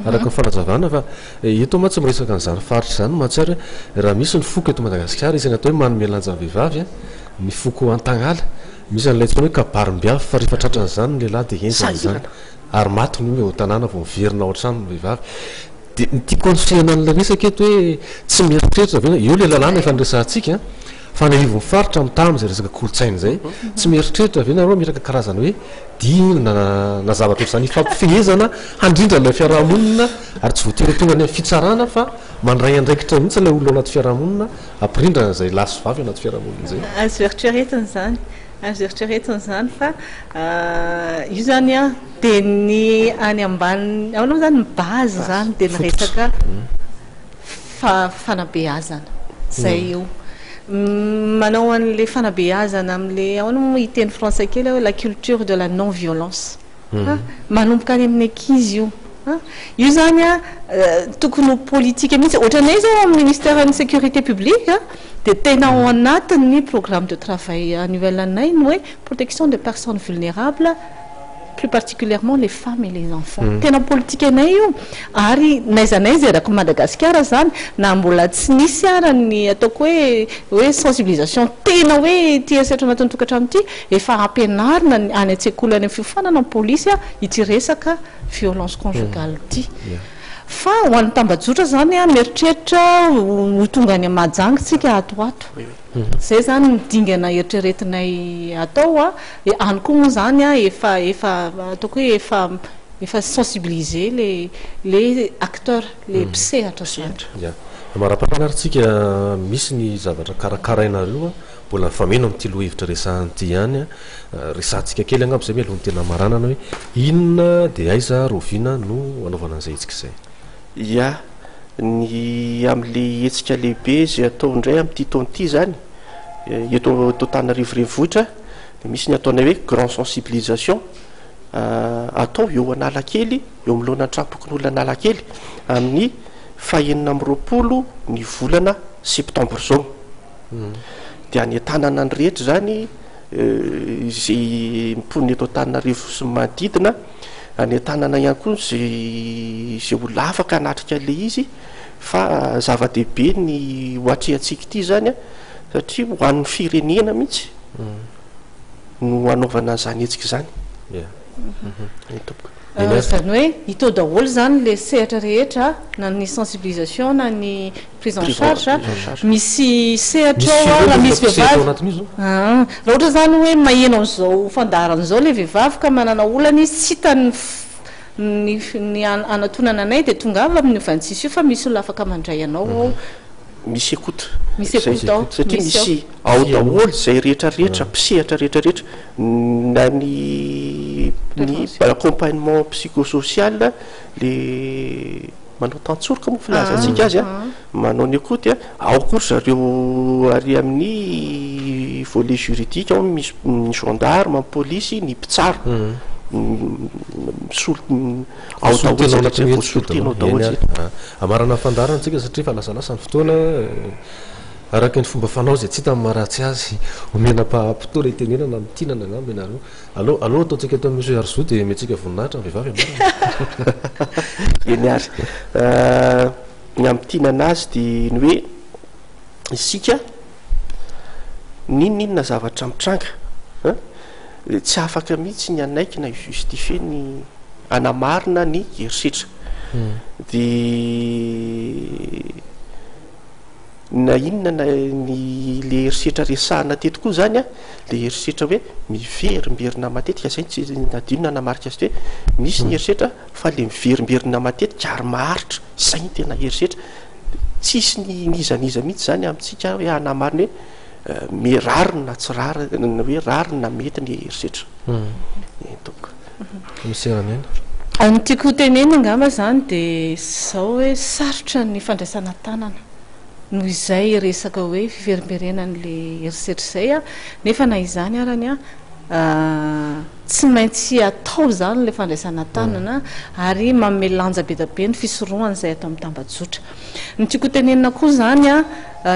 araka ny fanazavana fa eto mantsy miresaka an'izany faritra izany mahatsiaro hoe raha misy ny foko eto Madagasikara isany atao hoe manome lanja ny vehivavy, ny foko Antagnala, misy an'ilay antsoina hoe kabarim-biavy fa rehefa tratran'izany ny lehilahy dia henjana izany ary maty ny olona eo an-tanàna vao miverina ao an-trano ny vehivavy. Dia ny tiako hanosehana an'ilay resaka eto hoe tsy mieritreritra ve, eo ilay lalàna efa niresahantsika an, fa any anivon'ny faritra mitaha amin'izay resaka kolontsaina izay, tsy mieritreritra ve nareo hametraka karazana hoe dina na zavatra ohatr'izany hifampifehezana handrindra ilay fiarahamonina ary tsy voatery ho tonga any amin'ny fitsarana fa mandray andraikitra mihitsy ilay olona ao anaty fiarahamonina hampirindra izay lahy sy vavy ao anaty fiarahamonina izay. Azo eritreretina izany, azo eritreretina izany fa io izany an, Dia ny any ambany, ahoana moa izany, ny base izany dia ny resaka fanabeazana. Izay io. Manao an'ilay fanabeazana amin'ilay, ahoana moa hiteny frantsay kely aho, la culture de la non violence. Manomboka any amin'ny ankizy io. Io izany an, tokony ho politika mihitsy. Ohatranay izao ao amin'ny ministère-n'ny sécurité publique dia tena ao anatin'ny programme de travail annuel anay ny hoe protection des personnes vulnérables, plus particulièrement les femmes et les enfants. Tena politikanay io ary n'aiza n'aiza eraky Madagasikara izany na mbola tsy nisy ara ny ataoko hoe hoe sensibilisation tena hoe ity herisetra anatin'ny tokantrano ity, efa ampianarina ny any an-tsekoly any amin'ny fiofanana ny polisy ity resaka violence conjugale ity. Fa ho an'ny tambajotra izany mieritreritra ho tonga any Mahajanga isika ato ho ato. Izay izany ny dingana eritreretinay atao a, dia any koa moa izany a efa efa ataoko hoe efa efa sensibiliser le le acteur, le mpisehatra izany. Ya. Amara-pahalalana ary tsika misy ny zavatra karakarainareo a. Mbola mifameno amin'ity lohahevitra resahana ity ihany. Resahantsika kely angamba izay mialoha ny tena hamaranana hoe inona dia aiza ary oviana no hanaovana an'izay hetsika izay? Ya, ny amin'ilay hetsika lehibe izay atao indray amin'ity taona ity izany, eto eto Antananarivo renivohitra dia misy ny ataonay hoe grand sensibilisation atao eo Analakely, eo anoloana ny tranom-pokonolona Analakely amin'ny fahenina amby 20 ny volana septembre izao. Dia anentanana ny rehetra izany izay mponina eto Antananarivo sy ny manodidina, anentanana ihany koa izay izay olona afaka hanatrika ilay izy fa zava-dehibe ny ho atrehantsika ity izany an, satria ho an'ny firenena mihitsy no hanaovana an'izany hetsika izany. Eny tompoko. Izany hoe hita eo daholo izany ilay sehatra rehetra na ny sensibilisation na ny prise en charge, misy sehatra ao raha misy vehivavy, raha ohatra izany hoe maheno an'izao fandaharana izao ilay vehivavy ka manana olana izy tsy hitany ny ny hanatonana anay dia tongava amin'io 26 io fa misy olona afaka mandray anao ao. Misy écoute. Misy écoute ao. Satria misy ao daholo izay rehetra rehetra, mpisehatra rehetra rehetra, na ny ny accompagnement psychosocial, le manao tantsoroka moa filazantsika azy an, manao ny écoute an, ao koa ry zareo ary amin'ny volet juridique ao misy ny gendarme, ny polisy, ny mpitsara, misolo ao daholo izay rehetra izay, voasolo tena ao daholo izay. Hamarana ny fandaharana isika satria efa lasalasa ny fotoana, araka ny fomba fanao izay tsy hita ny maharatsy azy, omena mpaha-potoana hitenenana amin'ny tinana angamba ianareo. Aleo aleo ataontsika eto amin'i Monsieur Harizo dia omentsika voninahitra ny vehivavy amarana. Eny ary. Ny hamintinana azy dia ny hoe isika n'inon'inona zavatra mitranga an, tsy afaka mihitsy ny hanaiky na hi-justifier ny hanamarina ny herisetra. Dia Na inona na ny le herisetra resahana teto koa zany an, le herisetra hoe miverimberina matetika, zay no tsy nadino nanamarika azy teo hoe misy ny herisetra fa le miverimberina matetika ary maharitra, zay no tena herisetra, tsisy ny n'iza n'iza mihitsy zany amintsika hoe hanamarina hoe me rariny na tsy rariny, hoe rariny na mety ny herisetra. Eny tompoko. Miserana aina. Ny tiako ho tenenina angamba izany dia izao hoe sarotra ny fandraisana an-tanana noho izay resaka hoe fiverimberenan'ilay herisetra izay an, nefa na izany arany an, tsy maintsy atao izany ilay fandraisana an-tanana ary manome lanja be dia be ny fisorohana izay atao amin'ny tambajotra. Ny tiako ho tenenina koa izany an,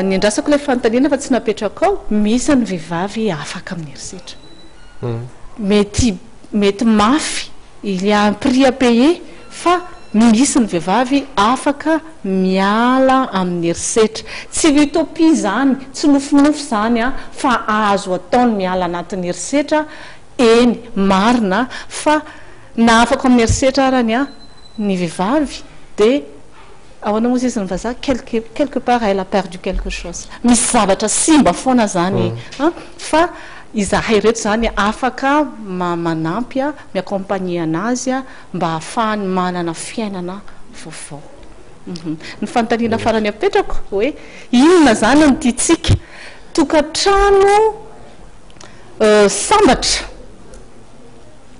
ny andrasako ilay fanontaniana fa tsy napetrako ao, misy ny vehivavy afaka amin'ny herisetra. Mety mety mafy, il y a un prix à payer fa misy ny vehivavy afaka miala amin'ny herisetra. Tsy utopie izany, tsy nofinofy izany an, fa azo atao ny miala anatin'ny herisetra, eny, marina fa na afaka amin'ny herisetra arany an, ny vehivavy dia Ahoana moa izy ny vazaha quelque quelque part elle a perdu quelque chose misy zavatra simba foana zany an fa izahay reto zany afaka manampy a mi accompagner anazy a mba ahafahany manana fiainana vaovao ny fanontaniana farany apetrako hoe inona zany no tiantsika tokantrano sambatra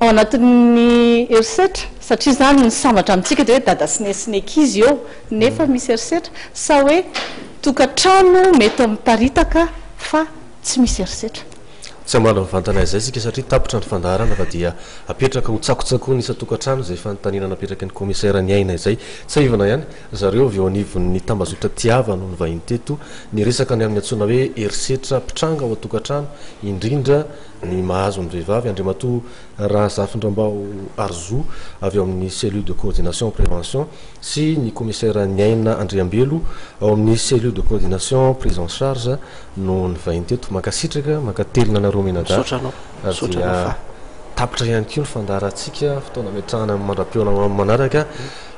Ao anatin'ny herisetra, satria izany ny sambatra amintsika dia hoe dada sy neny sy ny ankizy eo nefa misy herisetra, sa hoe tokantrano mety miparitaka fa tsy misy herisetra. Tsy hamaly mivantana izay isika satria tapitra ny fandaharana fa dia apetraka ho tsakotsakoana isan-tokantrano izay fanontaniana napetraky ny kaomisera Niaina izay. Tsiahivina ihany, ry zareo avy eo anivon'ny tambazotra Tiava no nivahiny teto, niresaka ny amin'ny antsoina hoe herisetra mpitranga ao an-tokantrano, indrindra ny mahazo ny vehivavy, Andriamatoa Razafindrambao Harizo avy ao amin'ny Cellule de coordination prévention sy ny Commissaire Niaina Andriambelo ao amin'ny Cellule de coordination prise en charge no nivahiny teto. Mankasitraka, mankatelina anareo mianadahy. Misaotra anao. Misaotra anao fa. Tapitra ihany koa ny fandaharantsika, fotoana ametrahana ny mandra-pihaona ho amin'ny manaraka.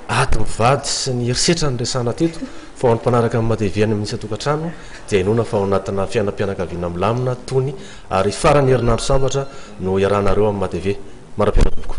Ady mivady sy ny herisetra no resahana teto fa ho an'ny mpanaraka ny Matv any amin'ny isan-tokantrano dia inoana fa ao anatina fiainam-pianakaviana milamina, tony ary faran'ny herinandro sambatra no iarahanareo amin'ny Matv. Mandra-pihaona tompoko.